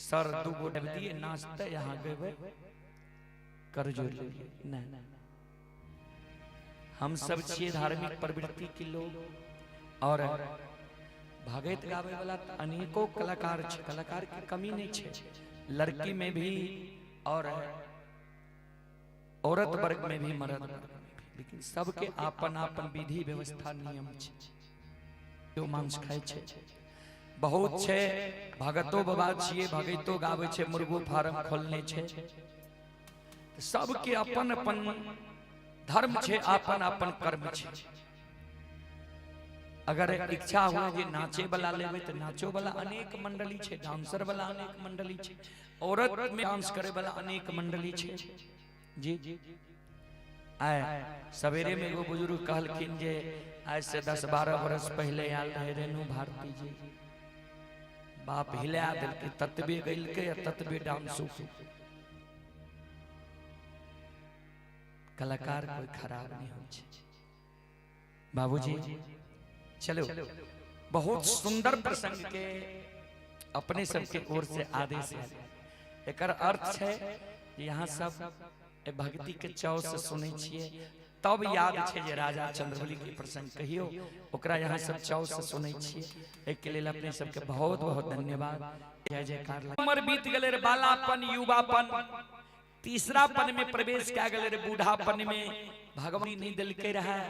Sir दू गो दाबि दिए नाचते यहाँ गेबै कर जोड़ लेलिए। नहीं, हम सब छिए धार्मिक प्रवृत्ति के लोग और भगत गावे वाला त अनेको कलाकार छै, कलाकार के कमी नहीं छै, लड़की में भी और औरत वर्ग में भी, मर्द वर्ग में भी, लेकिन सबके आपन आपन विधि व्यवस्था नियम छै। जो मांस खाय छै बहुत छै, भगतो बाबा छिए, भगतो गावे छै, मुर्गो फार्म खोलने छै, सबके अपन अपन धर्म छै, अपन अपन कर्म छै। अगर इच्छा हुए जे नाचे वाला लेबै तऽ नाचो वाला अनेक मंडली छै, डांसर वाला अनेक मंडली छै, औरत में डांस करे वाला अनेक मंडली छै। जी आय सवेरे में एगो बुजुर्ग कहलखिन जे आज से 10-12 बरस पहले आयल रहे रेणु भारती जी, बाप हिला देलकै, ततबे गैलकै आ ततबे डांसो। कलाकार कोई खराब नहीं होइ छै बाबूजी। चलो, बहुत सुंदर प्रसंग के अपने सबके ओर से आदेश है। एकर अर्थ छै जे यहाँ सब ए भक्ति के चाव से सुनै छियै तब याद छै जे राजा चंद्रबली के प्रसंग कहियो, ओकरा यहाँ सब चाव से सुनै छियै। एहिके लेल अपने सबके बहुत बहुत धन्यवाद, जय जयकार। उम्र बीत गेलै रे बालापन, युवापन, तीसरापन में प्रवेश कए गेलै रे बूढ़ापन में, भगवान नहीं देलकै रहे।